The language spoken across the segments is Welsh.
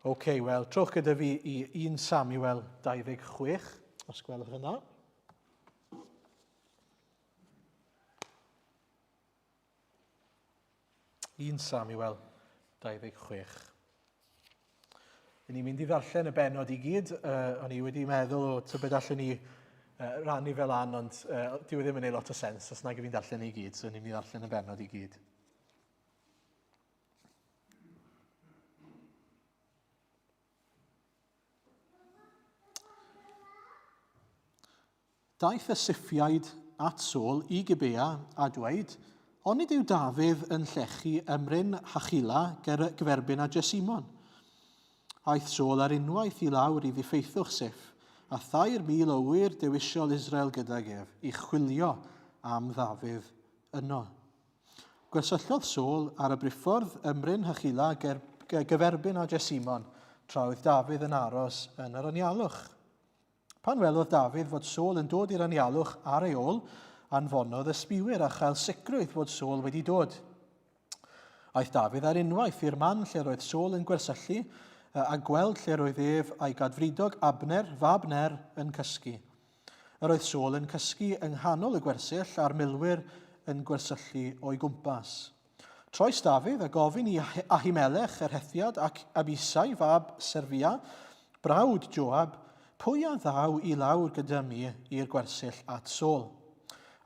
OK, wel, trowch gyda fi i 1 Samuel 26, os gwelwch yn dda. Un Samuel 26. Yn ni'n mynd i ddarllen y benod i gyd. Uh, o'n i wedi meddwl o tybed allwn ni uh, rannu fel an, ond uh, dyw e ddim yn ei lot o sens os nag fi'n darllen i gyd, so ni'n mynd i ddarllen y benod i gyd. Daeth y Siffiaid at Saul i Gibea a dweud, Onid yw Dafydd yn llechu ym mryn Hachila ger y gyferbyn â Jesimon? Aeth Saul ar unwaith i lawr i ddiffeithwch Siff, a 3,000 o wŷr dewisiol Israel gydag ef, i chwilio am Ddafydd yno. Gwersyllodd Saul ar y briffordd ym Mryn Hachila ger gyferbyn â Jesimon, tra oedd Dafydd yn aros yn yr anialwch. Pan welodd Dafydd fod Saul yn dod i'r anialwch ar ei ôl, anfonodd ysbiwyr a chael sicrwydd fod Saul wedi dod. Aeth Dafydd ar unwaith i'r man lle roedd Saul yn gwersyllu a gweld lle roedd ef a'i gadfridog Abner, fab Ner, yn cysgu. Yr oedd Saul yn cysgu yng nghanol y gwersyll a'r milwyr yn gwersyllu o'i gwmpas. Troes Dafydd a gofyn i Ahimelech yr Hethiad ac Abisai fab Serfia, brawd Joab, Pwy a ddaw i lawr gyda mi i'r gwersyll at Saul?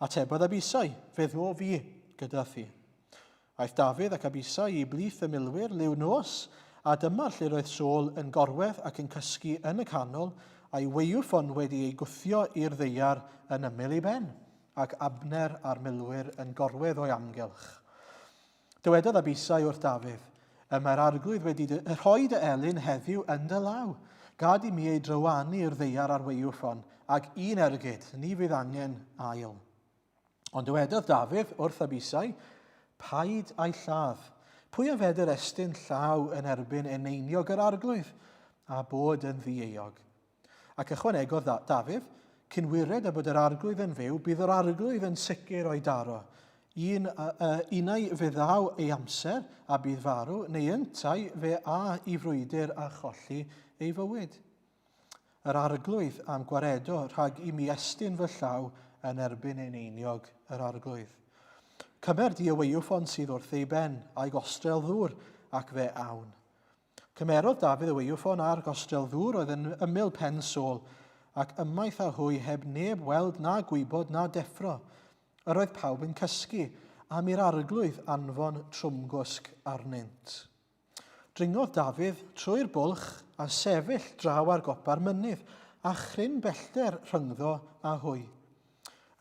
Atebodd Abisai, Fe ddo fi gyda thi. Aeth Dafydd ac Abisai i blith y milwyr liw nos, a dyma'r lle roedd Saul yn gorwedd ac yn cysgu yn y canol, a'i waywffon wedi ei gwthio i'r ddaear yn ymyl ei ben. ac Abner a'r milwyr yn gorwedd o'i amgylch. Dywedodd Abisai wrth Dafydd, Y mae'r arglwydd wedi dy, rhoi dy elyn heddiw yn dy law. Gad i mi ei drywanu i'r ddeiar ar waywffon, ag un ergyd, ni fydd angen ail. Ond dywedodd Dafydd wrth Abisai, Paid a'i lladd. Pwy a fedr estyn llaw yn erbyn eneiniog yr arglwydd, a bod yn ddieuog? Ac ychwanegodd Dafydd, Cyn wired a bod yr arglwydd yn fyw, bydd yr arglwydd yn sicr o'i daro. Un, uh, unai fe ddaw ei amser a bydd farw, neu yntau fe a i frwydr a cholli ei fywyd. Yr arglwydd am gwaredo rhag i mi estyn fy llaw yn erbyn ein einiog yr arglwydd. Cymer di y waywffon sydd wrth ei ben, a'i gostrel ddŵr, ac fe awn. Cymerodd Dafydd y waywffon a'r gostrel ddŵr oedd yn ymyl pen Saul, ac ymaith â hwy heb neb weld na gwybod na deffro. Yr oedd pawb yn cysgu, am i'r arglwydd anfon trwmgwsg arnynt. Dringodd Dafydd trwy'r bwlch a sefyll draw ar gopa'r mynydd, a chryn bellter rhyngddo â hwy.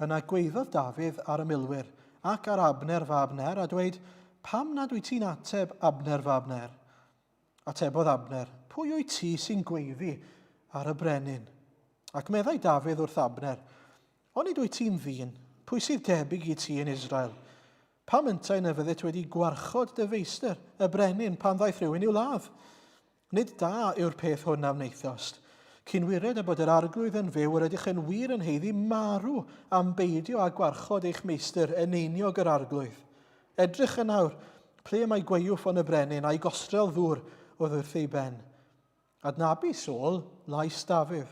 Yna gwaeddodd Dafydd ar y milwyr ac ar Abner fab Ner a dweud, Pam nad wyt ti'n ateb, Abner fab Ner? Atebodd Abner, Pwy wyt ti sy'n gweiddi ar y brenin? Ac meddai Dafydd wrth Abner, Onid wyt ti'n ddyn? Pwy sydd debyg i ti yn Israel? Pam yntau na fyddet wedi gwarchod dy feistr, y brenin, pan ddaeth rhywun i'w ladd? Nid da yw'r peth hwn a wnaethost. Cyn wired a bod yr arglwydd yn fyw, yr ydych yn wir yn haeddu marw am beidio â gwarchod eich meistr, eneiniog yr arglwydd. Edrych yn awr, ple mae gwaywffon y brenin a'i gostrel ddŵr oedd wrth ei ben. Adnabu Saul lais Dafydd,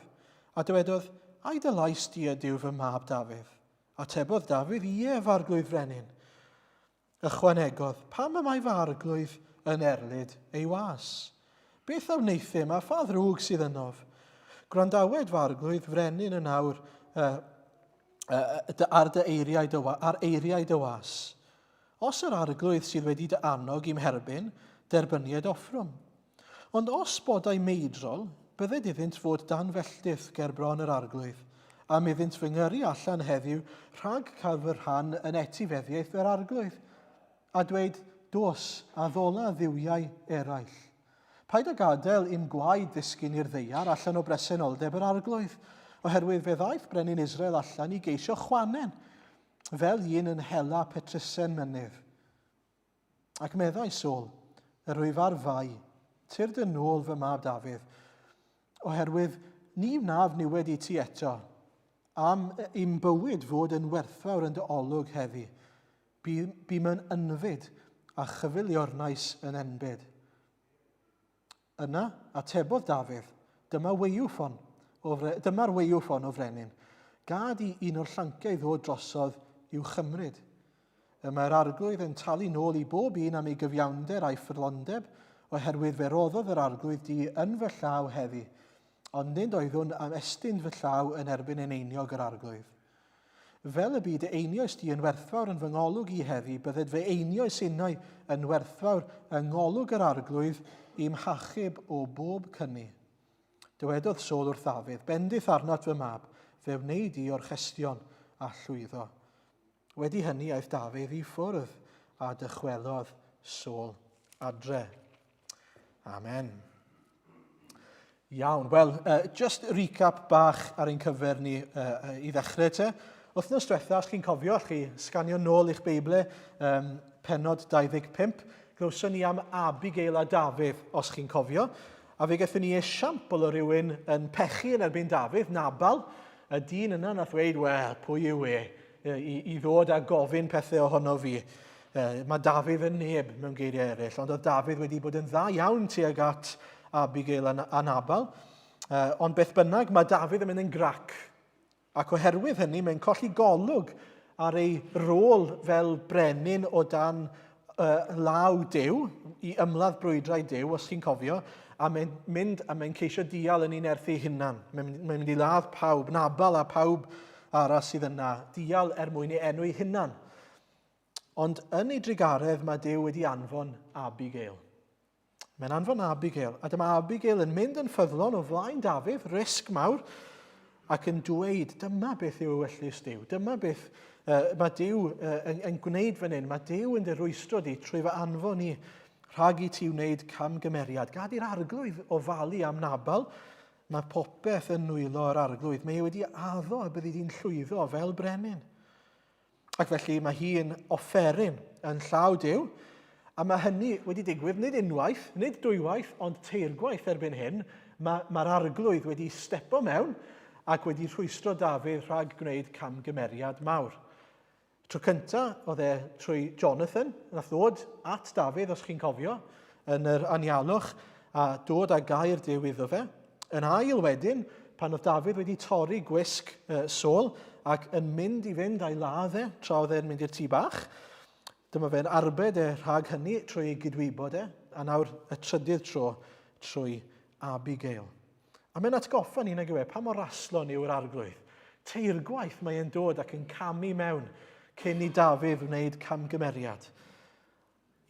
a dywedodd, Ai dy lais di ydyw fy mab Dafydd? Atebodd Dafydd, Ie, f'arglwydd frenin. Ychwanegodd, Pam y mae fy arglwydd yn erlid ei was? Beth a wneuthum, a pha ddrwg sydd ynof? Gwrandawed fy arglwydd frenin yn awr uh, uh, ar, dy eiriau dy, ar eiriau dy was. Os yr arglwydd sydd wedi dy annog i'm herbyn, derbynied offrwm. Ond os bodau meidrol, bydded iddynt fod dan felltith ger bron yr Arglwydd, am iddynt fy ngyrru allan heddiw rhag cael fy rhan yn etifeddiaeth yr Arglwydd, a dweud, Dos, addola dduwiau eraill. Paid â gadael i'm gwaed ddisgyn i'r ddaear allan o bresenoldeb yr Arglwydd, oherwydd fe ddaeth brenin Israel allan i geisio chwannen, fel un yn hela petrysen mynydd. Ac meddai Saul, Yr wyf ar fai, tyrd yn ôl fy mab Dafydd, oherwydd ni wnaf niwed i ti eto, am i'm bywyd fod yn werthfawr yn dy olwg heddi. Bu, bum yn ynfyd a chyfeiliornais yn enbyd. Yna, atebodd Dafydd, Dyma waywffon o fre, dyma'r waywffon o frenin. Gad i un o'r llanciau ddod drosodd i'w chymryd. Y mae'r arglwydd yn talu nôl i bob un am ei gyfiawnder a'i ffyddlondeb, oherwydd fe roddodd yr arglwydd di yn fy llaw heddi. Ond nid oeddwn am estyn fy llaw yn erbyn eneiniog yr arglwydd. Fel y bu dy einioes di yn werthfawr yn fy ngolwg i heddi, bydded fy einioes innau yn werthfawr yng ngolwg yr arglwydd i'm hachub o bob cyni. Dywedodd Saul wrth Ddafydd, Bendith arnat fy mab, fe wnei di orchestion a llwyddo. Wedi hynny aeth Dafydd i ffwrdd a dychwelodd Saul adre. Amen. Iawn, wel, just recap bach ar ein cyfer ni i ddechrau te. Wythnos diwetha, os chi'n cofio, allwch chi sganio nôl i'ch Beible, penod 25, glywson ni am Abigail a Dafydd, os chi'n cofio. A fe gaethon ni esiampl o rywun yn pechu yn erbyn Dafydd, Nabal, y dyn yna nath ddweud, wel, pwy yw e i, i ddod a gofyn pethau ohono fi. Mae Dafydd yn neb mewn geiriau eraill, ond oedd Dafydd wedi bod yn dda iawn tuag at Abigail a Nabal. Ond beth bynnag, mae Dafydd yn mynd yn grac. Ac oherwydd hynny, mae'n colli golwg ar ei rôl fel brenin o dan uh, law Duw, i ymladd brwydrau Duw, os chi'n cofio, a mae'n mynd a mae'n ceisio dial yn ei nerth ei hunan. Mae'n mae mynd i ladd pawb, Nabal a pawb arall sydd yna, dial er mwyn ei enw ei hunan. Ond yn ei drugaredd mae Duw wedi anfon Abigail. Mae'n anfon Abigail, a dyma Abigail yn mynd yn ffyddlon o flaen Dafydd, risg mawr, ac yn dweud, dyma beth yw ewyllys Duw, dyma beth uh, mae Duw uh, yn, yn gwneud fan hyn, mae Duw yn dy rwystro di trwy fy anfon i rhag i ti wneud camgymeriad. Gad i'r arglwydd ofalu am Nabal, mae popeth yn nwylo yr arglwydd. Mae e wedi addo y byddi di'n llwyddo fel brenin. Ac felly mae hi'n offeryn yn llaw Duw, a mae hynny wedi digwydd nid unwaith, nid dwywaith, ond teirgwaith erbyn hyn. Mae'r mae arglwydd wedi stepo mewn ac wedi rhwystro Dafydd rhag gwneud camgymeriad mawr. Tro cynta oedd e trwy Jonathan, nath ddod at Dafydd, os chi'n cofio, yn yr anialwch, a dod â gair Duw iddo fe. Yn ail wedyn, pan oedd Dafydd wedi torri gwisg Saul ac yn mynd i fynd a'i ladd e tra oedd e'n mynd i'r tŷ bach, dyma fe'n arbed e rhag hynny trwy ei gydwybod e, a nawr y trydydd tro trwy Abigail. A mae'n atgoffa ni, nag yw e, pa mor raslon yw'r arglwydd. Teirgwaith mae e'n dod ac yn camu mewn cyn i Dafydd wneud camgymeriad.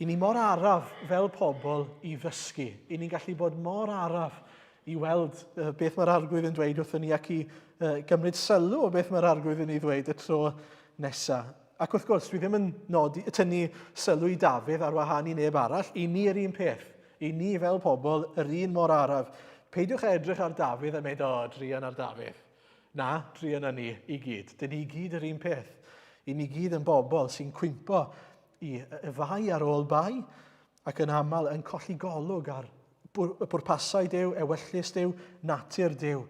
I ni mor araf fel pobl i ddysgu. I ni'n gallu bod mor araf i weld beth mae'r arglwydd yn dweud wrthyn ni ac i gymryd sylw o beth mae'r arglwydd yn ei ddweud y tro nesaf. Ac wrth gwrs, dwi ddim yn nodi, tynnu sylw i Dafydd ar wahân i neb arall. I ni yr un peth. I ni fel pobl yr un mor araf. Peidiwch edrych ar Dafydd a mynd, o, oh, druan ar Dafydd. Na, druan â ni i gyd. Dyn ni i gyd yr un peth. I ni gyd yn bobl sy'n cwympo i fai ar ôl bai, ac yn aml yn colli golwg ar bwrpasau Duw, ewyllys Duw, natur Duw.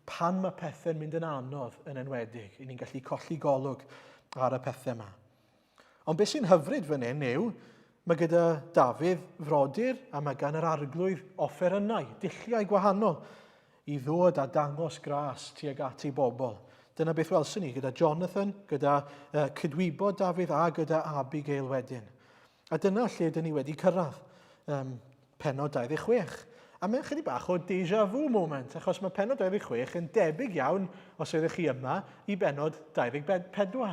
Pan mae pethau'n mynd yn anodd yn enwedig, i ni'n gallu colli golwg ar y pethau yma. Ond beth sy'n hyfryd fan hyn yw, mae gyda Dafydd frodyr a mae gan yr arglwydd offerynnau, dulliau gwahanol i ddod a dangos gras tuag at ei bobl. Dyna beth welson ni gyda Jonathan, gyda uh, cydwybod Dafydd a gyda Abigail wedyn. A dyna lle dyn ni wedi cyrraedd, um, penod 26. A mae'n chydig bach o deja vu moment, achos mae penod 26 yn debyg iawn, os oeddech chi yma, i benod 24,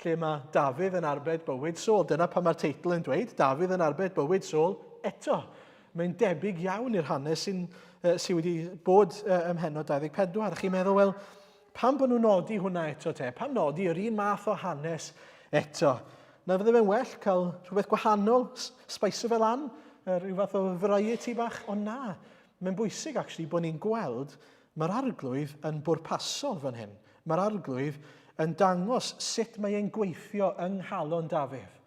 lle mae Dafydd yn arbed bywyd Saul. Dyna pan mae'r teitl yn dweud, Dafydd yn arbed bywyd Saul eto. Mae'n debyg iawn i'r hanes sy'n uh, sy wedi bod uh, ym mhennod 24. A chi'n meddwl, wel, pam bod nhw'n nodi hwnna eto te? Pam nodi yr un math o hanes eto? Na fydde fe'n well cael rhywbeth gwahanol, spice fel lan, rhyw fath o variety bach? Ond na, mae'n bwysig actually bod ni'n gweld mae'r arglwydd yn bwrpasol fan hyn. Mae'r arglwydd yn dangos sut mae e'n gweithio yng nghalon Dafydd.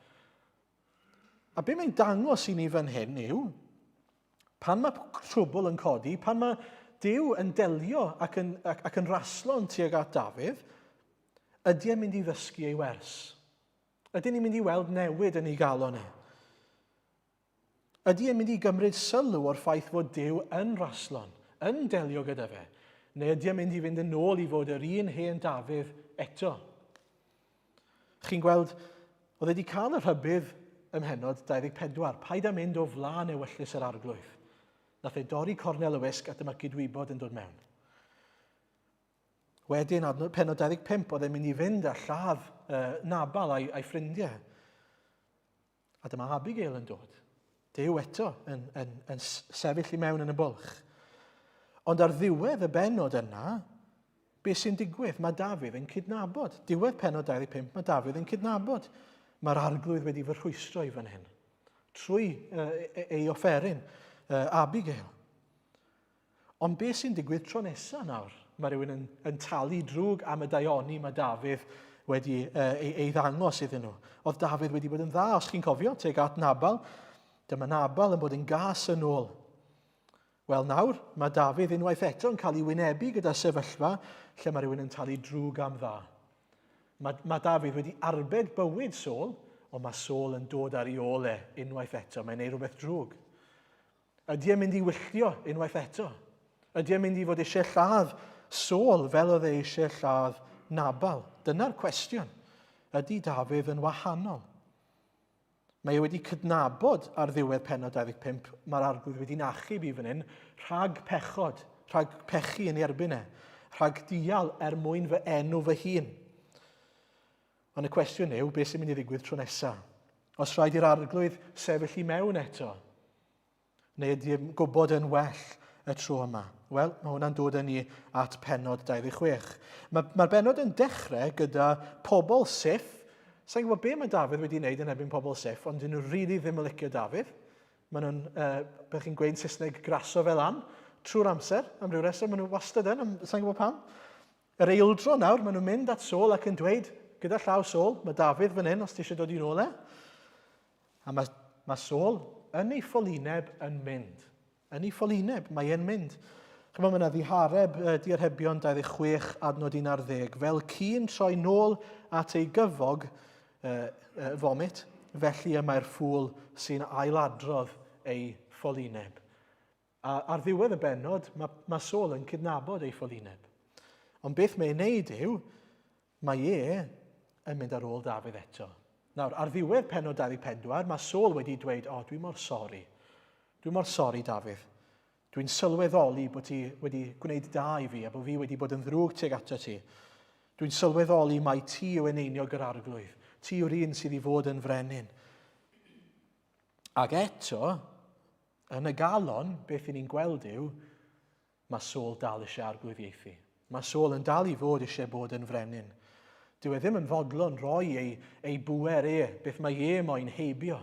A be mae'n dangos i ni fan hyn yw, pan mae trwbl yn codi, pan mae Duw yn delio ac yn, ac, ac yn raslon tuag at Dafydd, ydy e'n mynd i ddysgu ei wers? Ydy ni'n mynd i weld newid yn ei galon e? Ydy e'n mynd i gymryd sylw o'r ffaith fod Duw yn raslon, yn delio gyda fe, neu ydy e'n mynd i fynd yn ôl i fod yr un hen Dafydd eto? Chi'n gweld, oedd e wedi cael y rhybudd ym mhennod 24, paid â mynd o flaen ewyllys yr arglwydd. Nath e dorri cornel y wisg a dyma gydwybod yn dod mewn. Wedyn, adnod pennod 25, oedd e'n mynd i fynd a lladd uh, Nabal a'i, a'i ffrindiau. A dyma Abigail yn dod. Duw eto yn, yn, yn sefyll i mewn yn y bwlch. Ond ar ddiwedd y benod yna, beth sy'n digwydd? Mae Dafydd yn cydnabod. Diwedd penod 25, mae Dafydd yn cydnabod. Mae'r arglwydd wedi fy rhwystro i fan hyn. Trwy uh, ei offeryn, uh, Abigail. Ond beth sy'n digwydd tro nesaf nawr? Mae rhywun yn, yn talu drwg am y daioni mae Dafydd wedi uh, ei, ei ddangos iddyn nhw. Oedd Dafydd wedi bod yn dda, os chi'n cofio, teg at Nabal. Dyma Nabal yn bod yn gas yn ôl. Wel nawr, mae Dafydd unwaith eto yn cael ei wynebu gyda sefyllfa lle mae rhywun yn talu drwg am dda. Mae, mae Dafydd wedi arbed bywyd Saul, ond mae Saul yn dod ar ei ôl e unwaith eto. Mae'n ei rhywbeth drwg. Ydy e'n mynd i wylltio unwaith eto? Ydy e'n mynd i fod eisiau lladd Saul fel oedd e eisiau lladd Nabal? Dyna'r cwestiwn. Ydy Dafydd yn wahanol? Mae e wedi cydnabod ar ddiwedd penod 25, mae'r arglwydd wedi'n achub i fan hyn, rhag pechod, rhag pechu yn ei erbyn e, rhag dial er mwyn fy enw fy hun. Ond y cwestiwn yw, beth sy'n mynd i ddigwydd tro nesaf? Os rhaid i'r arglwydd sefyll i mewn eto, neu ydy e'n gwybod yn well y tro yma? Wel, mae hwnna'n dod â ni at penod 26. Mae'r mae benod yn dechrau gyda pobl Siff. Sa'n gwybod be mae Dafydd wedi wneud yn erbyn pobl Siff, ond dyn nhw rili really ddim yn licio Dafydd. Maen nhw'n, uh, beth chi'n gweud yn Saesneg, graso fel an, trwy'r amser, am ryw reswm, maen nhw wastad yn, sa'n gwybod pam. Yr eildro nawr, maen nhw'n mynd at Saul ac yn dweud, gyda llaw Saul, mae Dafydd fan hyn os ti eisiau dod i'n ôl e. A mae, mae Saul yn ei ffolineb yn mynd. Yn ei ffolineb, mae e'n mynd. Chymod, mae yna ddihareb uh, diarhebion 26 adnod 11. Fel ci'n troi nôl at ei gyfog, uh, uh, vomit, felly y mae'r ffŵl sy'n ailadrodd ei ffolineb. A ar ddiwedd y bennod, mae, mae Saul yn cydnabod ei ffolineb. Ond beth mae'n ei wneud yw, mae e yn mynd ar ôl Dafydd eto. Nawr, ar ddiwedd pennod 24, mae Saul wedi dweud, o, oh, dwi mor sori. Dwi mor sori, Dafydd. Dwi'n sylweddoli bod ti wedi gwneud da i fi a bod fi wedi bod yn ddrwg tuag ato ti. Dwi'n sylweddoli mai ti yw eneiniog yr arglwydd. Ti yw'r un sydd i fod yn frenin. Ac eto, Yn y galon, beth i ni'n gweld yw, mae Saul dal eisiau arglwyddiaethu. Mae Saul yn dal i fod eisiau bod yn frenin. Dyw e ddim yn fodlon rhoi ei, ei bŵer e, beth mae e moyn heibio.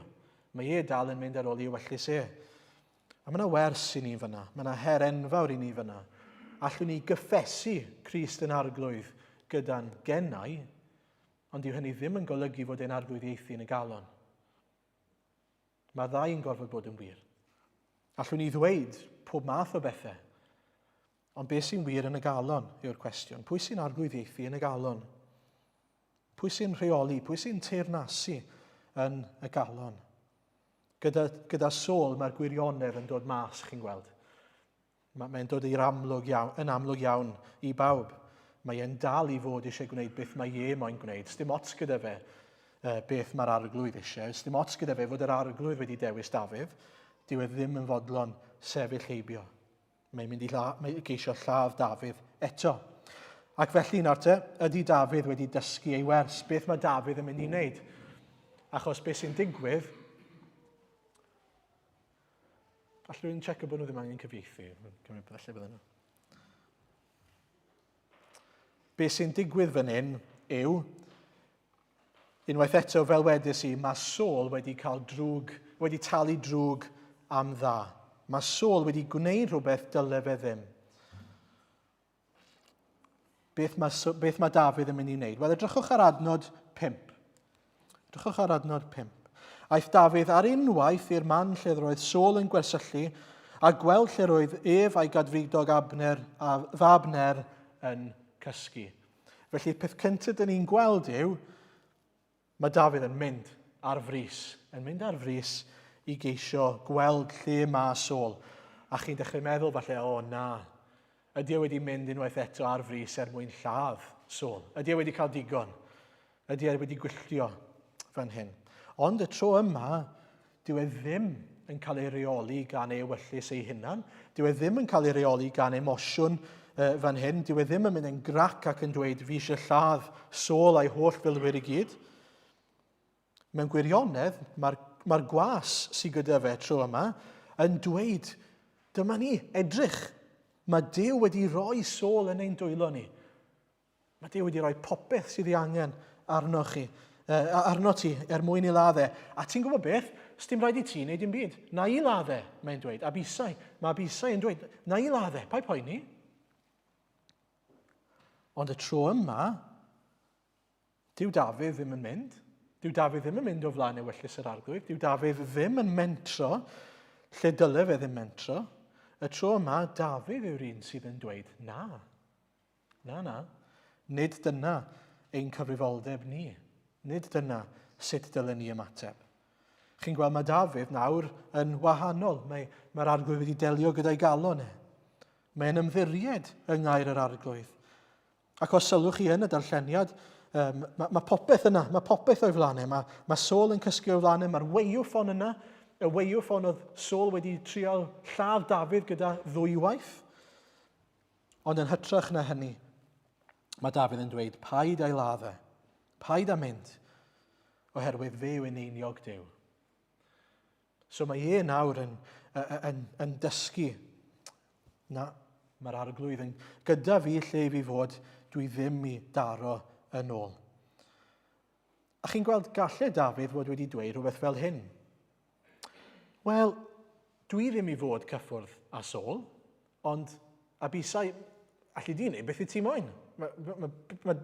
Mae e dal yn mynd ar ôl ei ewyllys e. A mae yna wers i ni fyna, mae yna her enfawr i ni fyna. Allwn ni gyffesu Crist yn arglwydd gyda'n gennau, ond dyw hynny ddim yn golygu fod e'n arglwyddiaethu yn y galon. Mae'r ddau yn gorfod bod yn wir. Allwn ni ddweud pob math o bethau, ond beth sy'n wir yn y galon yw'r cwestiwn. Pwy sy'n arglwyddiaethu yn y galon? Pwy sy'n rheoli? Pwy sy'n teyrnasu yn y galon? Gyda, gyda Saul mae'r gwirionedd yn dod mas, chi'n gweld. Mae'n dod i'r amlwg iawn, yn amlwg iawn i bawb. Mae e'n dal i fod eisiau gwneud beth mae e moyn gwneud. Sdim ots gyda fe beth mae'r arglwydd eisiau. Sdim ots gyda fe fod yr arglwydd wedi dewis Dafydd. Dyw e ddim yn fodlon sefyll heibio. Mae'n mynd i lla, mae geisio lladd Dafydd eto. Ac felly nawr te, ydy Dafydd wedi dysgu ei wers? Beth mae Dafydd yn mynd i wneud? Achos beth sy'n digwydd All rhywun checio bod nhw ddim angen cyfieithu? Cymryd falle bydden nhw. Be sy'n digwydd fan hyn yw, unwaith eto, fel wedys i, mae Saul wedi cael drwg, wedi talu drwg am dda. Mae Saul wedi gwneud rhywbeth dyle fe ddim. Beth mae, beth mae Dafydd yn mynd i wneud? Wel, edrychwch ar adnod 5. Edrychwch ar adnod 5. Aeth Dafydd ar unwaith i'r man lle roedd Saul yn gwersyllu a gweld lle roedd ef a'i gadfridog Abner a fab Ner yn cysgu. Felly, peth cyntaf dyn ni'n gweld yw, mae Dafydd yn mynd ar frys, yn mynd ar frys i geisio gweld lle mae Saul. A chi'n dechrau meddwl falle, o na, ydy e wedi mynd unwaith eto ar frys er mwyn lladd Saul? Ydy e wedi cael digon? Ydy e wedi gwylltio fan hyn? Ond y tro yma, dyw e ddim yn cael ei reoli gan ei ewyllys ei hunan. Dyw e ddim yn cael ei reoli gan emosiwn fan hyn. Dyw e ddim yn mynd yn grac ac yn dweud, fi eisiau lladd Saul a'i holl filwyr i gyd. Mewn gwirionedd, mae'r mae gwas sydd gyda fe tro yma yn dweud, dyma ni, edrych, mae Duw wedi rhoi Saul yn ein dwylo ni. Mae Duw wedi rhoi popeth sydd ei angen arno chi, arno ti, er mwyn i ladd e. A ti'n gwybod beth? Sdim rhaid i ti wneud dim byd. Na i ladd e, mae'n dweud. Abisai. Mae Abisai yn dweud, na i ladd e, paid poeni. Ond y tro yma, dyw Dafydd ddim yn mynd. Dyw Dafydd ddim yn mynd o flaen ewyllys yr arglwydd. Dyw Dafydd ddim yn mentro lle dyle fe ddim mentro. Y tro yma, Dafydd yw'r un sydd yn dweud na. Na, na. Nid dyna ein cyfrifoldeb ni. Nid dyna sut dylen ni ymateb. Chi'n gweld mae Dafydd nawr yn wahanol. Mae, mae'r arglwydd wedi delio gyda'i galon e. Mae'n ymddiried yng ngair yr arglwydd. Ac os sylwch chi yn y darlleniad, um, mae, mae popeth yna, mae popeth o'i flaen e. Mae, mae Saul yn cysgu o'i flaen e, mae'r weiwffon yna, y weiwffon oedd Saul wedi trial lladd Dafydd gyda ddwywaith. Ond yn hytrach na hynny, mae Dafydd yn dweud, paid a'i ladd e, paid â mynd, oherwydd fe yw eneiniog Duw. So mae e nawr yn, yn, yn dysgu, na, mae'r arglwydd yn gyda fi lle i fi fod, dwi ddim i daro yn ôl. A chi'n gweld, gallai Dafydd fod wedi dweud rhywbeth fel hyn. Wel, dwi ddim i fod cyffwrdd â Saul, ond Abisai, alli di wneud beth i ti moyn. Ma, ma, ma,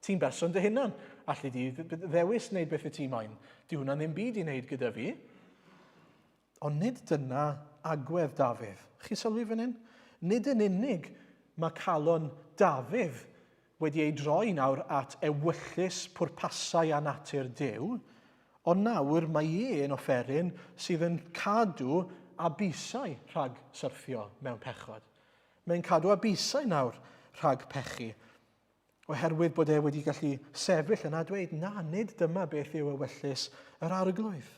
ti'n berson dy hunan. Alli di ddewis wneud beth i ti moyn. Di hwnna ddim byd i wneud gyda fi. Ond nid dyna agwedd Dafydd. Chi sylwi fan hyn? Nid yn unig mae calon Dafydd wedi ei droi nawr at ewyllys, pwrpasau a natur Duw, ond nawr mae e yn offeryn sydd yn cadw Abisai rhag syrthio mewn pechod. Mae'n cadw Abisai nawr rhag pechu, oherwydd bod e wedi gallu sefyll yna a dweud, na, nid dyma beth yw ewyllys yr arglwydd.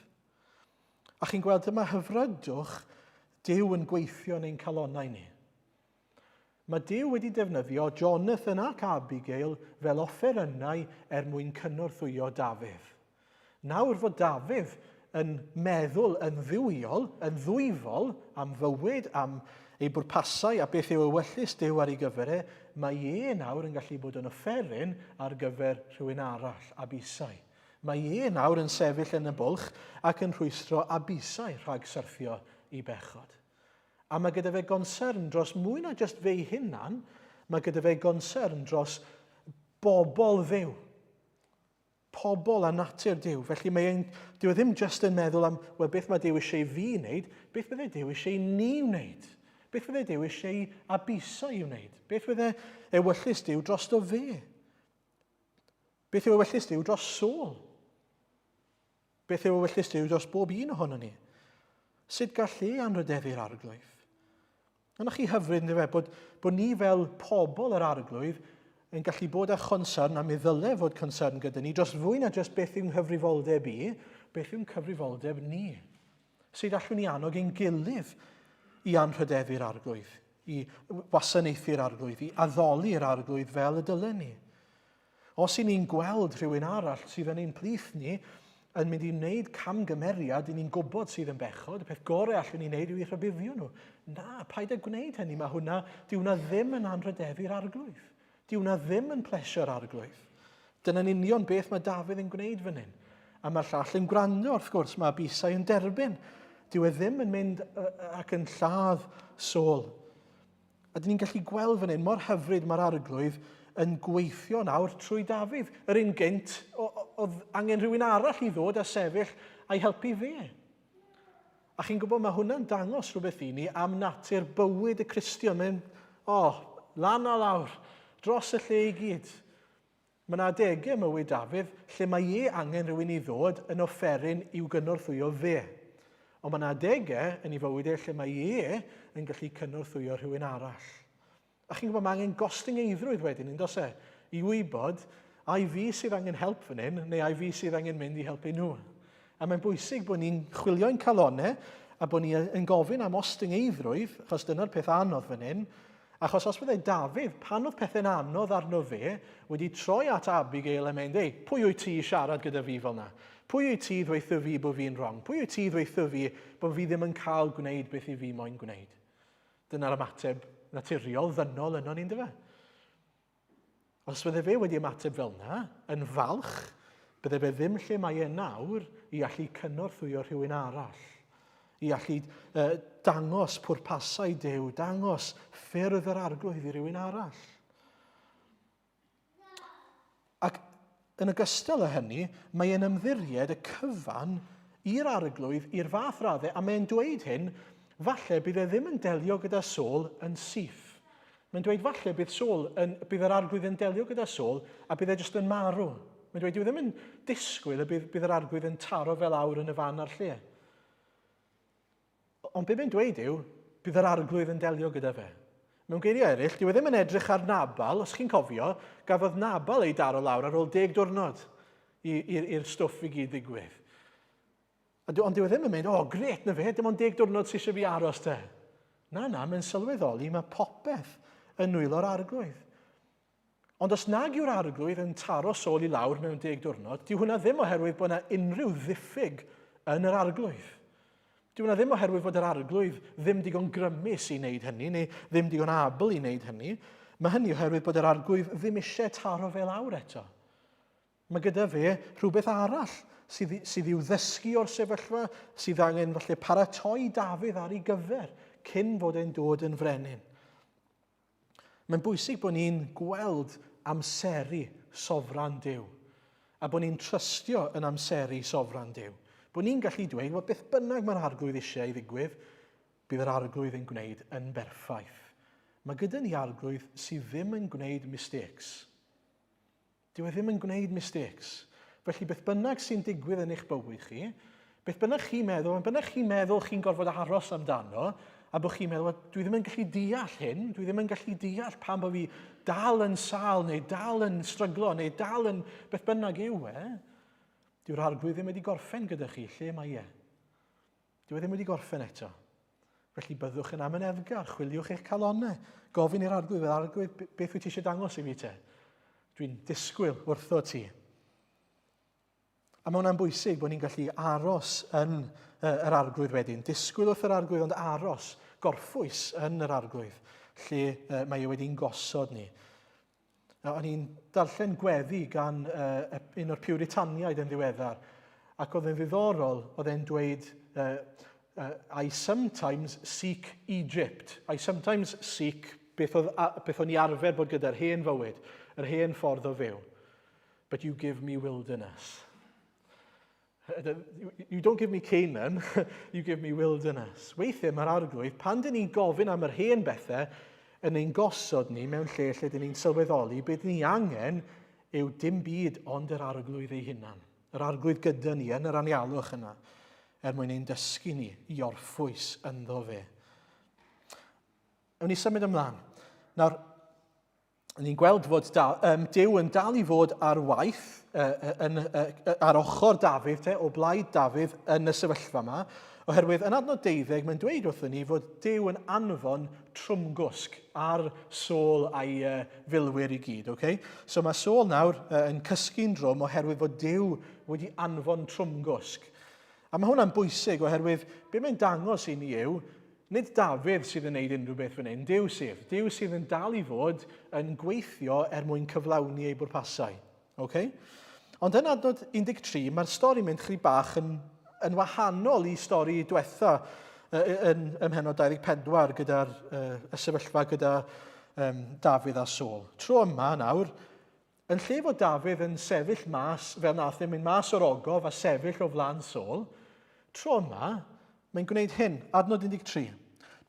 A chi'n gweld dyma hyfrydwch Duw yn gweithio yn ein calonnau ni. Mae Duw wedi defnyddio Jonathan ac Abigail fel offerynnau er mwyn cynorthwyo Dafydd. Nawr fod Dafydd yn meddwl yn dduwiol, yn ddwyfol, am fywyd, am ei bwrpasau a beth yw ewyllys Duw ar ei gyfer e, mae e nawr yn gallu bod yn offeryn ar gyfer rhywun arall, Abisai. Mae e nawr yn sefyll yn y bwlch ac yn rhwystro Abisai rhag syrthio i bechod. A mae gyda fe gonsern dros mwy na jyst fe'i hunan, mae gyda fe gonsern dros bobl Dduw. Pobl a natur Duw. Felly mae ein, dyw e ddim jyst yn meddwl am, wel, beth mae Duw eisiau fi wneud, beth bydde Duw eisiau ni wneud? Beth bydde Duw eisiau Abisai i wneud? Beth bydde ewyllys Duw drosto fe? Beth yw ewyllys Duw dros Saul? Beth yw ewyllys Duw dros bob un ohonon ni? Sut gall e anrhydeddu'r arglwydd? Yna chi hyfryd, ynddo fe, bod, bod ni fel pobl yr arglwydd yn gallu bod â chonsern, a mi ddyle fod concern gyda ni, dros fwy na jyst beth yw'n nghyfrifoldeb i, beth yw'n cyfrifoldeb ni. Sut allwn ni annog ein gilydd i anrhydeddu'r arglwydd, i wasanaethu'r arglwydd, i addoli'r arglwydd fel y dylen ni. Os i ni'n gweld rhywun arall sydd yn ein plith ni yn mynd i wneud camgymeriad i ni'n gwybod sydd yn bechod, y peth gorau allwn ni wneud yw i rhybuddio nhw. Na, paid â gwneud hynny, mae hwnna, di hwnna ddim yn anrhydeddu'r arglwydd. Di hwnna ddim yn plesio'r arglwydd. Dyna'n union beth mae Dafydd yn gwneud fan hyn. A mae'r llall yn gwrando, wrth gwrs, mae Abisai yn derbyn. Dyw e ddim yn mynd ac yn lladd Saul. A dyn ni'n gallu gweld fan hyn mor hyfryd mae'r arglwydd yn gweithio nawr trwy Dafydd. Yr un gynt, oedd angen rhywun arall i ddod a sefyll a'i helpu fe. A chi'n gwybod, mae hwnna'n dangos rhywbeth i ni am natur bywyd y Cristion. Mae'n, o, oh, lan a lawr, dros y lle i gyd. Mae yna adegau ym mywyd Dafydd lle mae e angen rhywun i ddod yn offeryn i'w gynorthwyo fe. Ond mae yna adegau yn ei fywyd e lle mae e yn gallu cynorthwyo rhywun arall. A chi'n gwybod, mae angen gostyngeiddrwydd wedyn, yn does e? I wybod, ai fi sydd angen help fan hyn, neu ai fi sydd angen mynd i helpu nhw. A mae'n bwysig bod ni'n chwilio'n calonau a bod ni yn gofyn am ostyngeiddrwydd, achos dyna'r peth anodd fan hyn, achos os byddai Dafydd, pan oedd pethau'n anodd arno fe, wedi troi at Abigail a mynd, ei, pwy wyt ti i siarad gyda fi fel yna? Pwy wyt ti i ddweithio fi bod fi'n wrong? Pwy wyt ti i ddweithio fi bod fi ddim yn cael gwneud beth i fi moyn gwneud? Dyna'r ymateb naturiol, ddynol yno ni'n dyfe? Os bydde fe wedi ymateb fel yna, yn falch, bydde fe ddim lle mae e nawr i allu cynorthwyo rhywun arall, i allu uh, dangos pwrpasau Duw, dangos ffyrdd yr arglwydd i rywun arall. Ac yn ogystal â hynny, mae e'n ymddiried y cyfan i'r arglwydd i'r fath raddau, a mae'n dweud hyn, falle bydd e ddim yn delio gyda Saul yn syth. Mae'n dweud falle bydd, Saul yn, bydd yr arglwydd yn delio gyda Saul a bydd e jyst yn marw. Mae'n dweud dyw e ddim yn disgwyl y bydd, bydd yr arglwydd yn taro fel awr yn y fan a'r lle. Ond be mae'n dweud yw, bydd yr arglwydd yn delio gyda fe. Mewn geiriau eraill, dyw e ddim yn edrych ar Nabal, os chi'n cofio, gafodd Nabal ei daro lawr ar ôl deg diwrnod i'r stwff i gyd ddigwydd. Ond dyw e ddim yn mynd, o, oh, gret na fe, dim ond deg diwrnod sy'n eisiau fi aros te. Na, na, mae'n sylweddoli, mae popeth yn nwylo'r arglwydd. Ond os nag yw'r arglwydd yn taro Saul i lawr mewn deg diwrnod, dyw hwnna ddim oherwydd bod yna unrhyw ddiffyg yn yr arglwydd. Dyw hwnna ddim oherwydd bod yr arglwydd ddim digon grymus i wneud hynny, neu ddim digon abl i wneud hynny. Mae hynny oherwydd bod yr arglwydd ddim eisiau taro fe lawr eto. Mae gyda fe rhywbeth arall sydd, sydd i'w ddysgu o'r sefyllfa, sydd angen falle paratoi Dafydd ar ei gyfer cyn fod e'n dod yn frenin. Mae'n bwysig bod ni'n gweld amseru sofran Duw a bod ni'n trystio yn amseru sofran Duw. Bod ni'n gallu dweud, wel, beth bynnag mae'r arglwydd eisiau i ddigwydd, bydd yr arglwydd yn gwneud yn berffaith. Mae gyda ni arglwydd sydd ddim yn gwneud mistakes. Dyw e ddim yn gwneud mistakes. Felly beth bynnag sy'n digwydd yn eich bywyd chi, beth bynnag chi'n meddwl, beth bynnag chi'n meddwl chi'n gorfod aros amdano, a bod chi'n meddwl, dwi ddim yn gallu deall hyn, dwi ddim yn gallu deall pam bod fi dal yn sâl, neu dal yn stryglo, neu dal yn beth bynnag yw e, dyw'r arglwydd ddim wedi gorffen gyda chi, lle mae e? Dyw e ddim wedi gorffen eto. Felly byddwch yn amyneddgar, chwiliwch eich calonnau, gofyn i'r arglwydd, fel arglwydd, beth wyt ti eisiau dangos i fi te? Dwi'n disgwyl wrtho ti. A mae hwnna'n bwysig bod ni'n gallu aros yn yr arglwydd wedyn. Disgwyl wrth yr arglwydd, ond aros, gorffwys yn yr arglwydd, lle mae e wedi'n gosod ni. O'n i'n darllen gweddi gan uh, un o'r Puritaniaid yn ddiweddar, ac oedd yn ddiddorol, oedd e'n dweud, uh, uh, I sometimes seek Egypt. I sometimes seek beth, oedd, beth o'n i arfer bod gyda'r hen fywyd, yr hen ffordd o fyw. But you give me wilderness. You don't give me Canaan, you give me wilderness. Weithiau mae'r arglwydd, pan dyn ni'n gofyn am yr hen bethau, yn ein gosod ni mewn lle lle dyn ni'n sylweddoli beth ni angen yw dim byd ond yr arglwydd ei hunan. Yr arglwydd gyda ni yn yr anialwch yna, er mwyn ein dysgu ni i orffwys ynddo fe. Ewn ni symud ymlaen. Nawr, ni'n gweld fod da, um, Duw yn dal i fod ar waith uh, yn, uh, ar ochr Dafydd, te, o blaid Dafydd yn y sefyllfa yma, oherwydd yn adnod deuddeg mae'n dweud wrthyn ni fod Duw yn anfon trwmgwsg ar Saul a'i uh, filwyr i gyd. Okay? So mae Saul nawr uh, yn cysgu'n drwm oherwydd fod Duw wedi anfon trwmgwsg. A mae hwnna'n bwysig oherwydd be mae'n dangos i ni yw Nid Dafydd sydd yn neud unrhyw beth fan hyn, Duw sydd. Duw sydd yn dal i fod yn gweithio er mwyn cyflawni ei bwrpasau. Okay? Ond yn adnod 13, mae'r stori mynd chri bach yn, yn wahanol i stori diwetha yn, ym mhenod 24 gyda'r uh, y sefyllfa gyda um, Dafydd a Saul. Tro yma nawr, Yn lle fod Dafydd yn sefyll mas, fel nath e mynd mas o'r ogof a sefyll o flaen Saul, tro yma, mae'n gwneud hyn, adnod 13.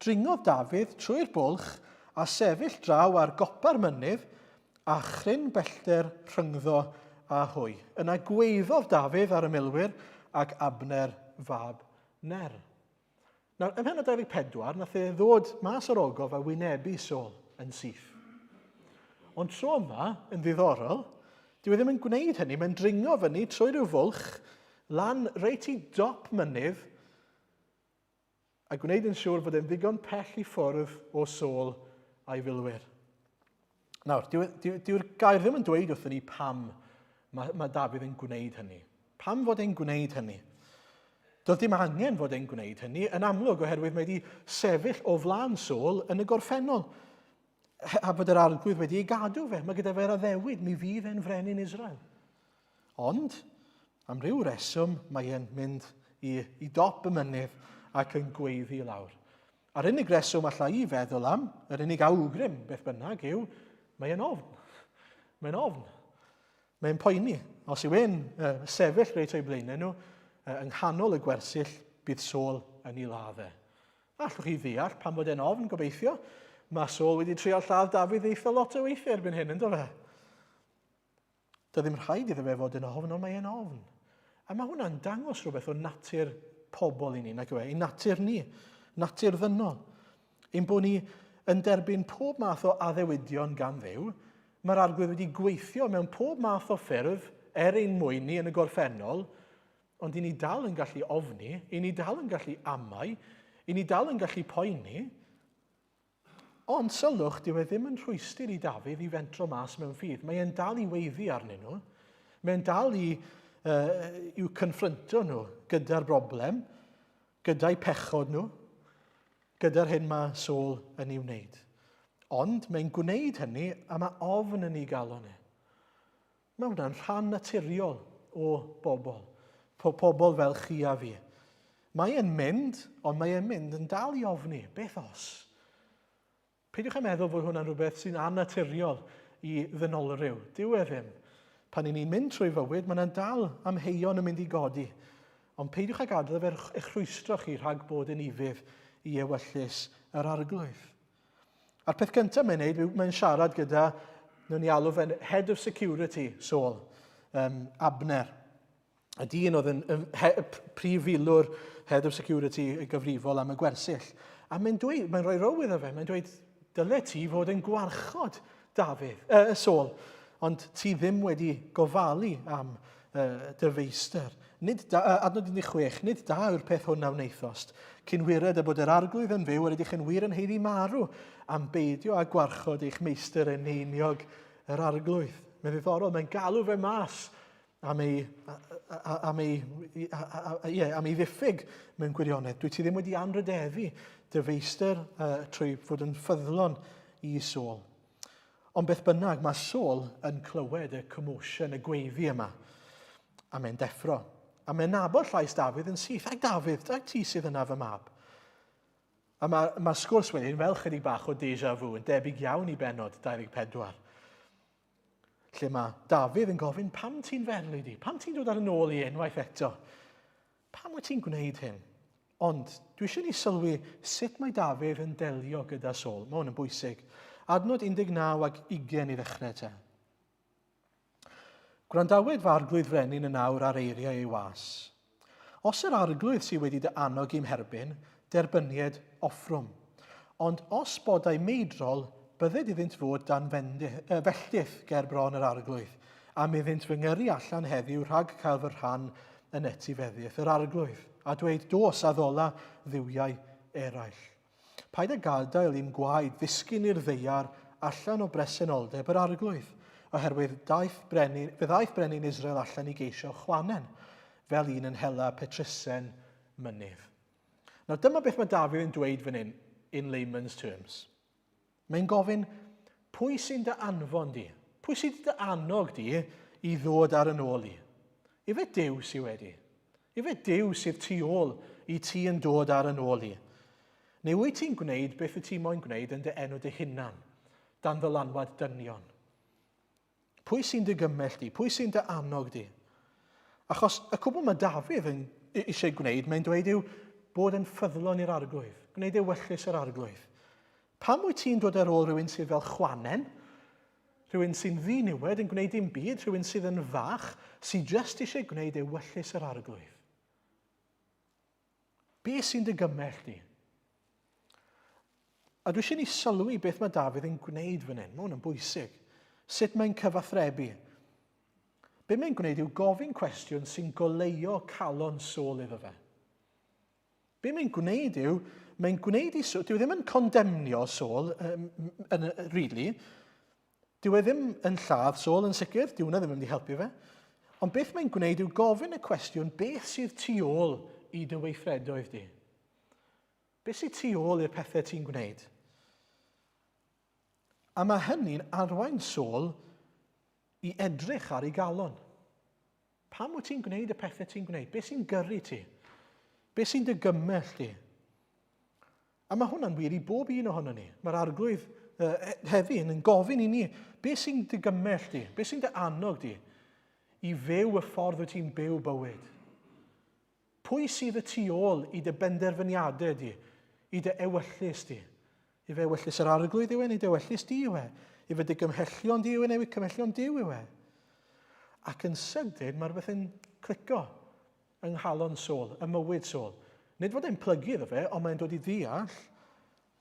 Dringodd Dafydd trwy'r bwlch a sefyll draw ar gopa'r mynydd a chryn bellter rhyngddo a hwy. Yna gweiddodd Dafydd ar y milwyr ac Abner fab Ner. Nawr, ym mhennod 24, nath e ddod mas o'r ogof a wynebu Saul yn syth. Ond tro yma, yn ddiddorol, dyw e ddim yn gwneud hynny, mae'n dringo fyny trwy rhyw fwlch, lan reit i dop mynydd, a gwneud yn siŵr fod e'n ddigon pell i ffwrdd o Saul a'i filwyr. Nawr, dyw'r dyw, dyw gair ddim yn dweud wrthyn ni pam mae, mae Dafydd yn gwneud hynny. Pam fod e'n gwneud hynny? Doedd dim angen fod e'n gwneud hynny, yn amlwg oherwydd mae wedi sefyll o flaen Saul yn y gorffennol. A bod yr arglwydd wedi ei gadw fe. Mae gyda fe'r addewid, mi fydd e'n frenin Israel. Ond, am ryw reswm, mae e'n mynd i, i dop y mynydd ac yn gweiddi lawr. A'r unig reswm allai i feddwl am, yr unig awgrym beth bynnag yw, mae e'n ofn. Mae'n ofn. Mae'n poeni. Os yw e'n uh, sefyll reit o'i blaenau nhw, uh, yng nghanol y gwersyll, bydd Saul yn ei ladd e. Allwch chi ddeall pam fod e'n ofn, gobeithio. Mae Saul wedi trio lladd Dafydd eitha lot o weithiau erbyn hyn, ynddo fe? Doedd ddim rhaid iddo fe fod yn ofn, ond mae e'n ofn. A mae hwnna'n dangos rhywbeth o natur pobl i ni, nag yw e? Ein natur ni, natur ddynol. Ein bod ni yn derbyn pob math o addewidion gan Dduw, mae'r arglwydd wedi gweithio mewn pob math o ffyrdd er ein mwyn ni yn y gorffennol, ond i ni dal yn gallu ofni, i ni dal yn gallu amau, i ni dal yn gallu poeni. Ond sylwch, dyw e ddim yn rhwystr i Dafydd i fentro mas mewn ffydd. Mae e'n dal i weiddi arnyn nhw. Mae'n dal i, uh, i'w confronto nhw gyda'r broblem, gyda'i pechod nhw, gyda'r hyn mae Saul yn ei wneud. Ond mae'n gwneud hynny a mae ofn yn ei galon e. Mae hwnna'n rhan naturiol o bobl, po pobl fel chi a fi. Mae e'n mynd, ond mae e'n mynd yn dal i ofni. Beth os? Peidiwch â meddwl fod hwnna'n rhywbeth sy'n annaturiol i ddynolryw. Dyw e ddim. Pan i ni'n mynd trwy fywyd, mae yna'n dal amheuon yn mynd i godi. Ond peidiwch â gadael fe eich rhwystro chi rhag bod yn ufudd i ewyllys yr arglwydd. A'r peth cyntaf mae'n neud, mae'n siarad gyda, nhw'n ni alw fe'n Head of Security, Saul, um, Abner. Y dyn oedd yn, yn he, prif filwr Head of Security y gyfrifol am y gwersyll. A mae'n dweud, mae'n rhoi row iddo fe, mae'n dweud, dyle ti fod yn gwarchod Dafydd, uh, Saul, ond ti ddim wedi gofalu am uh, dy feistr. Nid da, uh, adnod 16, nid da yw'r peth hwn a wnaethost. Cyn wired y bod yr arglwydd yn fyw, yr ydych yn wir yn haeddu marw am beidio â gwarchod eich meistr eneiniog yr arglwydd. Mae'n ddiddorol, mae'n galw fe mas am ei, am ei, ie, am ei ddiffyg mewn gwirionedd. Dwi ti ddim wedi anrhydeddu dy feistr uh, trwy fod yn ffyddlon i Saul. Ond beth bynnag, mae Saul yn clywed y commotion, y gweiddi yma, a mae'n deffro. A mae'n nabod llais Dafydd yn syth. Ai Dafydd, ai ti sydd yna fy mab? A mae, mae sgwrs wedyn fel chydig bach o deja vu, yn debyg iawn i benod 24. Lle mae Dafydd yn gofyn, pam ti'n ferlu di? Pam ti'n dod ar yn ôl i unwaith eto? Pam wyt ti'n gwneud hyn? Ond dwi eisiau ni sylwi sut mae Dafydd yn delio gyda Saul. Mae hwn yn bwysig. Adnod 19 ag 20 i ddechrau te. Gwrandawyd fy arglwydd frenin yn awr ar eiriau ei was. Os yr arglwydd sydd wedi dy annog i'm herbyn, derbynied offrwm. Ond os bodau meidrol, bydded iddynt fod dan felltith ger bron yr arglwydd, am iddynt fy ngyrru allan heddiw rhag cael fy rhan yn etifeddiaeth yr arglwydd, a dweud, Dos, addola dduwiau eraill. Paid â gadael i'm gwaed ddisgyn i'r ddaear allan o bresenoldeb yr arglwydd, oherwydd daeth brenin, fe ddaeth brenin Israel allan i geisio chwanen, fel un yn hela petrysen mynydd. Nawr dyma beth mae Dafydd yn dweud fan hyn, in layman's terms. Mae'n gofyn, pwy sy'n dy anfon di? Pwy sy'n dy annog di i ddod ar yn ôl i? Ife Duw sydd wedi? Ife Duw sydd tu ôl i ti yn dod ar yn ôl i? Neu wyt ti'n gwneud beth wyt ti moyn gwneud yn dy enw dy hunan, dan ddylanwad dynion? Pwy sy'n dy gymell di? Pwy sy'n dy annog di? Achos y cwbl mae Dafydd yn eisiau gwneud, mae'n dweud yw bod yn ffyddlon i'r arglwydd, gwneud ewyllys yr arglwydd. Pam wyt ti'n dod ar ôl rhywun sydd fel chwanen? Rhywun sy'n ddiniwed yn gwneud dim byd, rhywun sydd yn fach, sydd jyst eisiau gwneud ewyllys yr arglwydd. Be sy'n dy gymell di? A dwi eisiau ni sylwi beth mae Dafydd yn gwneud fan hyn. Mae hwn yn bwysig. Sut mae'n cyfathrebu. Be mae'n gwneud yw gofyn cwestiwn sy'n goleuo calon Saul iddo fe. Be mae'n gwneud yw, mae'n gwneud i Saul, dyw e ddim yn condemnio Saul, um, yn, really. Dyw e ddim yn lladd Saul yn sicr, dyw hwnna ddim yn mynd i helpu fe. Ond beth mae'n gwneud yw gofyn y cwestiwn, beth sydd tu ôl i dy weithredoedd di? Beth sydd tu ôl i'r pethau ti'n gwneud? A mae hynny'n arwain Saul i edrych ar ei galon. Pam wyt ti'n gwneud y pethau ti'n gwneud? Beth sy'n gyrru ti? Beth sy'n dy gymell di? A mae hwnna'n wir i bob un ohono ni. Mae'r arglwydd uh, heddi yn gofyn i ni, beth sy'n dy gymell di? Beth sy'n dy annog di i fyw y ffordd wyt ti'n byw bywyd? Pwy sydd y tu ôl i dy benderfyniadau di, i dy ewyllys di? Ife ewyllys yr arglwydd yw e, neu dy ewyllys di yw e? Ife dy gymhellion di yw e, neu cymhellion Duw yw e? Ac yn sydyn, mae rhywbeth yn clico yng nghalon Saul, y mywyd Saul. Nid fod e'n plygu iddo fe, ond mae'n dod i ddeall,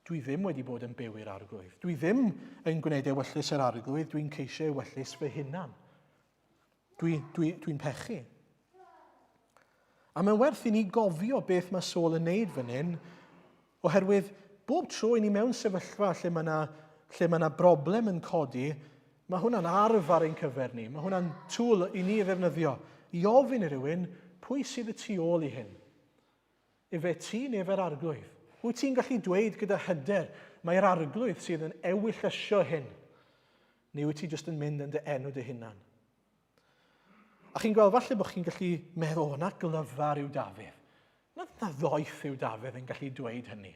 dwi ddim wedi bod yn byw i'r arglwydd. Dwi ddim yn gwneud ewyllys yr arglwydd, dwi'n ceisio ewyllys fy hunan. Dwi, dwi, dwi'n pechu. A mae'n werth i ni gofio beth mae Saul yn neud fan hyn, oherwydd bob tro i ni mewn sefyllfa lle mae yna lle mae yna broblem yn codi, mae hwnna'n arf ar ein cyfer ni. Mae hwnna'n tŵl i ni ddefnyddio i ofyn i rywun pwy sydd y tu ôl i hyn. Ife ti neu fe'r arglwydd? Wyt ti'n gallu dweud gyda hyder mai'r arglwydd sydd yn ewyllysio hyn? Neu wyt ti jyst yn mynd yn dy enw dy hunan? A chi'n gweld, falle bod chi'n gallu meddwl, o, na glyfar yw Dafydd. Na, na ddoeth yw Dafydd yn gallu dweud hynny.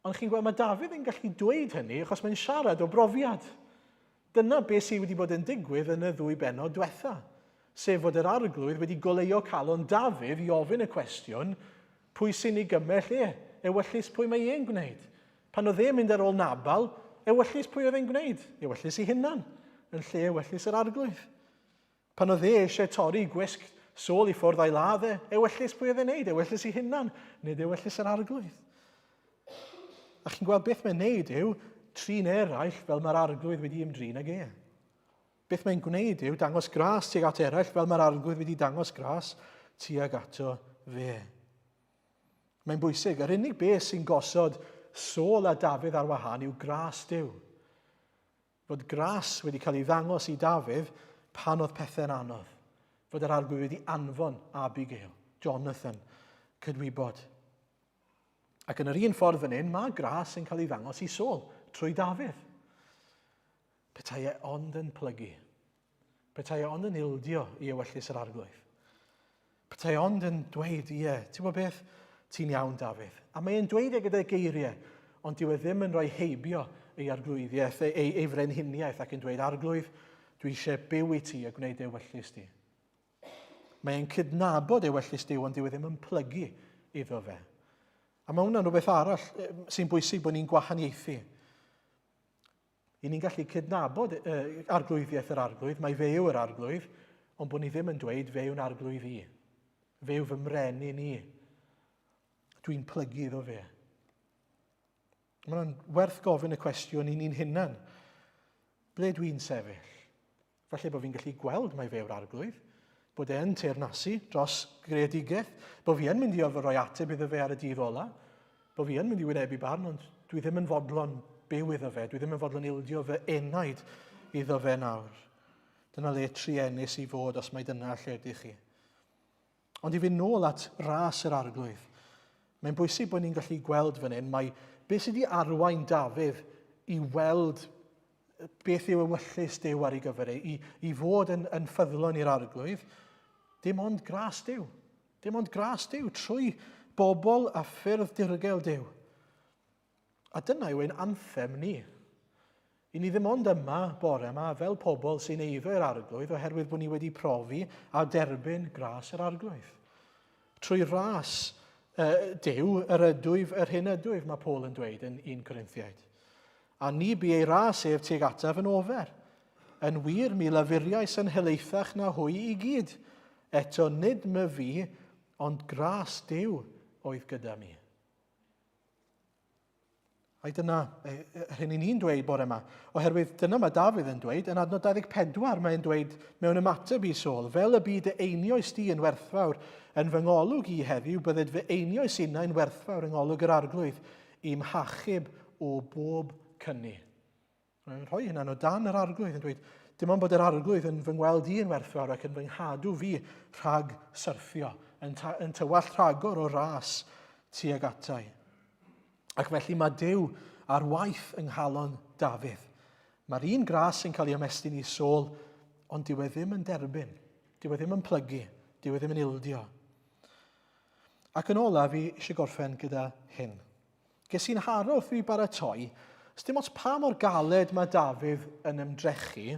Ond chi'n gweld, mae Dafydd yn gallu dweud hynny achos mae'n siarad o brofiad. Dyna beth sydd wedi bod yn digwydd yn y ddwy bennod diwetha, sef fod yr arglwydd wedi goleuo calon Dafydd i ofyn y cwestiwn, pwy sy'n ei gymell e? Ewyllys pwy mae e'n gwneud? Pan oedd e'n mynd ar ôl Nabal, ewyllys pwy oedd e'n gwneud? Ewyllys ei hunan, yn lle ewyllys yr arglwydd. Pan oedd e eisiau torri gwisg Saul i ffwrdd a'i ladd e, ewyllys pwy oedd e'n neud? Ewyllys ei hunan, nid ewyllys yr arglwydd. A chi'n gweld beth mae'n neud yw trin eraill fel mae'r arglwydd wedi ymdrin ag e. Beth mae'n gwneud yw dangos gras tuag at eraill fel mae'r arglwydd wedi dangos gras tuag ato fe. Mae'n bwysig. Yr unig beth sy'n gosod Saul a Dafydd ar wahân yw gras Duw. Fod gras wedi cael ei ddangos i Dafydd pan oedd pethau'n anodd. Fod yr arglwydd wedi anfon Abigail, Jonathan, cydwybod. Ac yn yr un ffordd fan hyn, mae gras yn cael ei ddangos i Saul trwy Dafydd. Petai e ond yn plygu. Petai e ond yn ildio i ewyllys yr arglwydd. Petai ond yn dweud, ie, ti'n gwybod beth? Ti'n iawn, Dafydd. A mae e'n dweud e gyda geiriau, ond dyw e ddim yn rhoi heibio ei arglwyddiaeth, ei, ei, ei frenhiniaeth ac yn dweud, arglwydd, dwi eisiau byw i ti a gwneud ewyllys di. Mae e'n cydnabod ewyllys Duw, ond dyw e ddim yn plygu iddo fe. A mae hwnna'n rhywbeth arall sy'n bwysig bod ni'n gwahaniaethu. I ni'n gallu cydnabod uh, arglwyddiaeth yr arglwydd, mae fe yw yr arglwydd, ond bod ni ddim yn dweud fe yw'n arglwydd i. Fe yw fy mrenin i. Dwi'n plygu iddo fe. Mae'n werth gofyn y cwestiwn i ni'n hunan. Ble dwi'n sefyll? Falle bod fi'n gallu gweld mai fe yw'r arglwydd, bod e'n teyrnasu dros greadigaeth, bod fi yn mynd i orfod rhoi ateb iddo fe ar y dydd ola, bod fi yn mynd i wynebu barn, ond dwi ddim yn fodlon byw iddo fe, dwi ddim yn fodlon ildio fy enaid iddo fe nawr. Dyna le truenus i fod os mai dyna lle ydych chi. Ond i fynd nôl at ras yr arglwydd, mae'n bwysig bod ni'n gallu gweld fan hyn mai beth sydd wedi arwain Dafydd i weld beth yw ewyllys Duw ar ei gyfer e, i, i fod yn, yn ffyddlon i'r arglwydd, dim ond gras Duw. Dim ond gras Duw trwy bobl a ffyrdd dirgel Duw. A dyna yw ein anthem ni. I ni ddim ond yma bore yma fel pobl sy'n eiddo i'r arglwydd oherwydd bod ni wedi profi a derbyn gras yr arglwydd. Trwy ras uh, Duw yr ydwyf yr hyn ydwyf, mae Paul yn dweud yn 1 Corinthiaid. A ni bu ei ras ef tuag ataf yn ofer. Yn wir, mi lafuriais yn helaethach na hwy i gyd. Eto nid my fi, ond gras Duw oedd gyda mi. Ai dyna yr hyn i ni'n dweud bore yma? Oherwydd dyna mae Dafydd yn dweud, yn adnod 24 mae'n dweud mewn ymateb i Saul, fel y bu dy einioes di yn werthfawr yn fy ngolwg i heddiw, bydded fy einioes innau'n werthfawr yng ngolwg yr arglwydd, i'm hachub o bob cyni. Mae'n rhoi hynna'n o dan yr arglwydd yn dweud, dim ond bod yr arglwydd yn fy ngweld i yn werthfawr ac yn fy nghadw fi rhag syrthio, yn, ta, yn tywallt rhagor o ras tuag atai. Ac felly mae Duw ar waith yng nghalon Dafydd. Mae'r un gras sy'n cael ei ymestyn i Saul, ond dyw e ddim yn derbyn, dyw e ddim yn plygu, dyw e ddim yn ildio. Ac yn olaf, fi eisiau gorffen gyda hyn. Ges i'n haro wrth fi baratoi, dim ots pa mor galed mae Dafydd yn ymdrechu,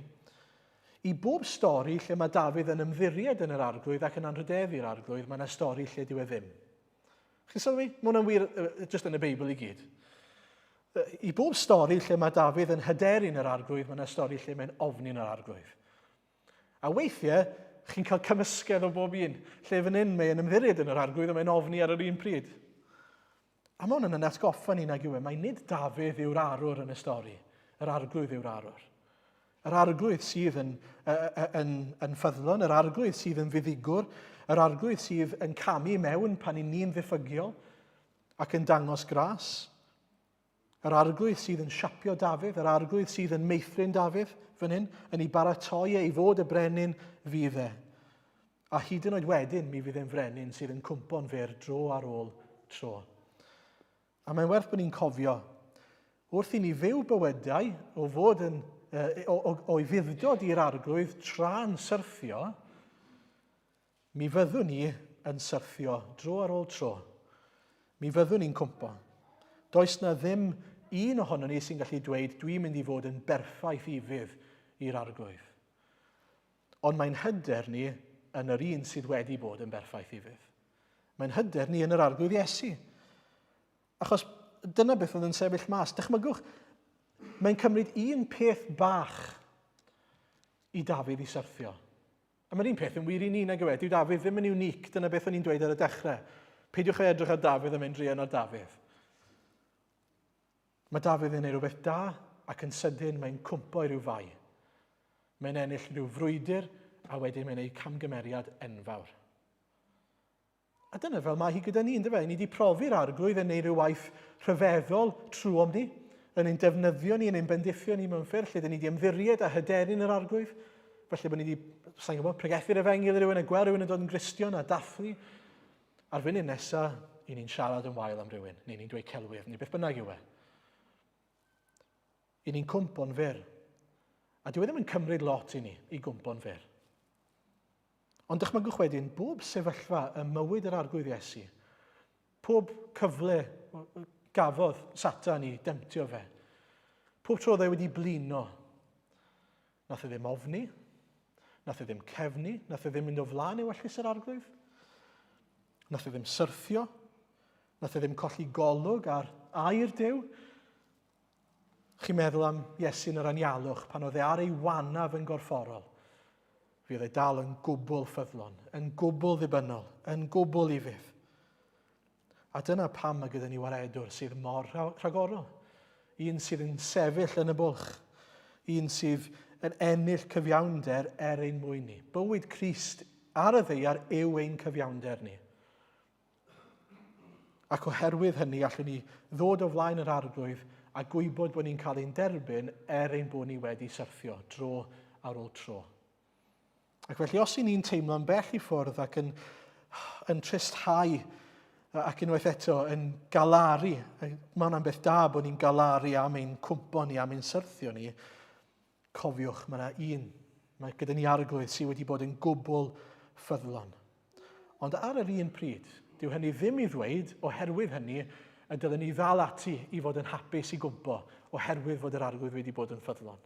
i bob stori lle mae Dafydd yn ymddiried yn yr arglwydd ac yn anrhydeddu'r arglwydd, mae yna stori lle dyw e ddim. Chi'n sylwi? Mae hwnna'n wir jyst yn y Beibl i gyd. I bob stori lle mae Dafydd yn hyderu'n yr arglwydd, mae yna stori lle mae'n ofni'n yr arglwydd. A weithiau, chi'n cael cymysgedd o bob un. Lle fan hyn mae'n ymddiried yn yr arglwydd a mae'n ofni ar yr un pryd. A mae hwn yn atgoffa ni nag yw e, mai nid Dafydd yw'r arwr yn y stori, yr arglwydd yw'r arwr. Yr arglwydd sydd yn, yn, yn ffyddlon, yr arglwydd sydd yn fuddugwr, yr arglwydd sydd yn camu mewn pan i ni'n ddiffygiol ac yn dangos gras. Yr arglwydd sydd yn siapio Dafydd, yr arglwydd sydd yn meithrin Dafydd fan hyn, yn ei baratoi e i fod y brenin fydd e. A hyd yn oed wedyn, mi fydd e'n frenin sydd yn cwmpo'n fyr dro ar ôl tro. A mae'n werth bod ni'n cofio, wrth i ni fyw bywydau o fod yn, o, o, o'i fuddod i'r arglwydd tra'n syrthio, mi fyddwn ni yn syrthio dro ar ôl tro. Mi fyddwn ni'n cwmpo. Does na ddim un ohono ni sy'n gallu dweud dwi'n mynd i fod yn berffaith ufudd i'r arglwydd. Ond mae'n hyder ni yn yr un sydd wedi bod yn berffaith ufudd. Mae'n hyder ni yn yr arglwydd Iesu. Achos dyna beth oedd yn sefyll mas. Dychmygwch, mae'n cymryd un peth bach i Dafydd i syrthio. A mae'r un peth yn wir i ni, nag yw e? Dyw Dafydd ddim yn unique, dyna beth o'n i'n dweud ar y dechrau. Peidiwch â edrych ar Dafydd a mynd druan ar Dafydd. Mae Dafydd yn ei rhywbeth da ac yn sydyn mae'n cwmpo i ryw fai. Mae'n ennill rhyw frwydr a wedyn mae'n ei camgymeriad enfawr. A dyna fel mae hi gyda ni, ynddo fe? Ni wedi profi'r arglwydd yn ei rhyw waith rhyfeddol trwom ni, yn ein defnyddio ni, yn ein bendithio ni mewn ffyrdd lle dyn ni wedi ymddiried a hyderu'n yr arglwydd. Felly bod ni wedi, sa'n gwybod, pregethu'r efengyl i rywun a gweld rhywun yn dod yn Gristion a dathlu. A'r funud nesa, i ni'n siarad yn wael am rywun, neu ni'n dweud celwydd, neu beth bynnag yw e. I ni'n cwmpo'n fyr. A dyw e ddim yn cymryd lot i ni i gwmpo'n fyr. Ond dychmygwch wedyn, bob sefyllfa ym mywyd yr Arglwydd Iesu, pob cyfle gafodd Satan i demtio fe, pob tro oedd e wedi blino, Nath e ddim ofni, nath e ddim cefnu, nath e ddim mynd o flaen ewyllys yr arglwydd, nath e ddim syrthio, nath e ddim colli golwg ar air Duw. Chi'n meddwl am Iesu yn yr anialwch pan oedd e ar ei wanaf yn gorfforol. Fi oedd e dal yn gwbl ffyddlon, yn gwbl ddibynnol, yn gwbl ufudd. A dyna pam mae gyda ni waredwr sydd mor rhagorol. Un sydd yn sefyll yn y bwlch. Un sydd yn ennill cyfiawnder er ein mwyn ni. Bywyd Crist ar y ddeiar yw ein cyfiawnder ni. Ac oherwydd hynny allwn ni ddod o flaen yr arglwydd a gwybod bod ni'n cael ein derbyn er ein bod ni wedi syrthio dro ar ôl tro. Ac felly os y'n ni'n teimlo'n bell i ffwrdd ac yn, yn tristhau ac unwaith eto yn galaru, mae hwnna'n beth da bod ni'n galaru am ein cwmpo ni, am ein syrthio ni, cofiwch, mae yna un, mae gyda ni arglwydd sydd wedi bod yn gwbl ffyddlon. Ond ar yr un pryd, dyw hynny ddim i ddweud, oherwydd hynny, y dylen ni ddal ati i fod yn hapus i gwmpo, oherwydd fod yr arglwydd wedi bod yn ffyddlon.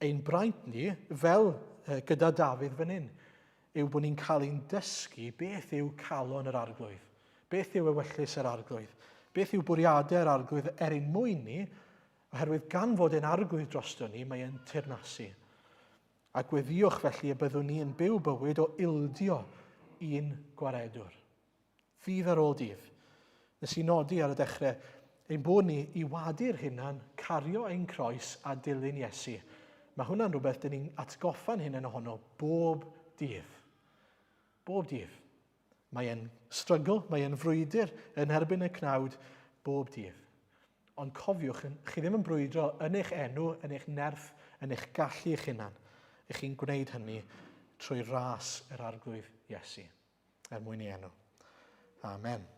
Ein braint ni, fel gyda Dafydd fan hyn, yw bod ni'n cael ein dysgu beth yw calon yr arglwydd, beth yw ewyllys yr arglwydd, beth yw bwriadau'r arglwydd er ein mwyn ni, oherwydd gan fod e'n arglwydd drosto ni, mae e'n teyrnasu. A gweddïwch felly y byddwn ni yn byw bywyd o ildio i'n gwaredwr. Ddydd ar ôl dydd. Nes i nodi ar y dechrau ein bod ni i wadu'r hunan, cario ein croes a dilyn Iesu. Mae hwnna'n rhywbeth dyn ni'n atgoffa'n hunain ohono bob dydd. Bob dydd. Mae e'n struggle, mae e'n frwydr yn erbyn y cnawd bob dydd. Ond cofiwch, chi ddim yn brwydro yn eich enw, yn eich nerth, yn eich gallu eich hunan. Ych chi'n gwneud hynny trwy ras yr Arglwydd Iesu, er mwyn ei enw. Amen.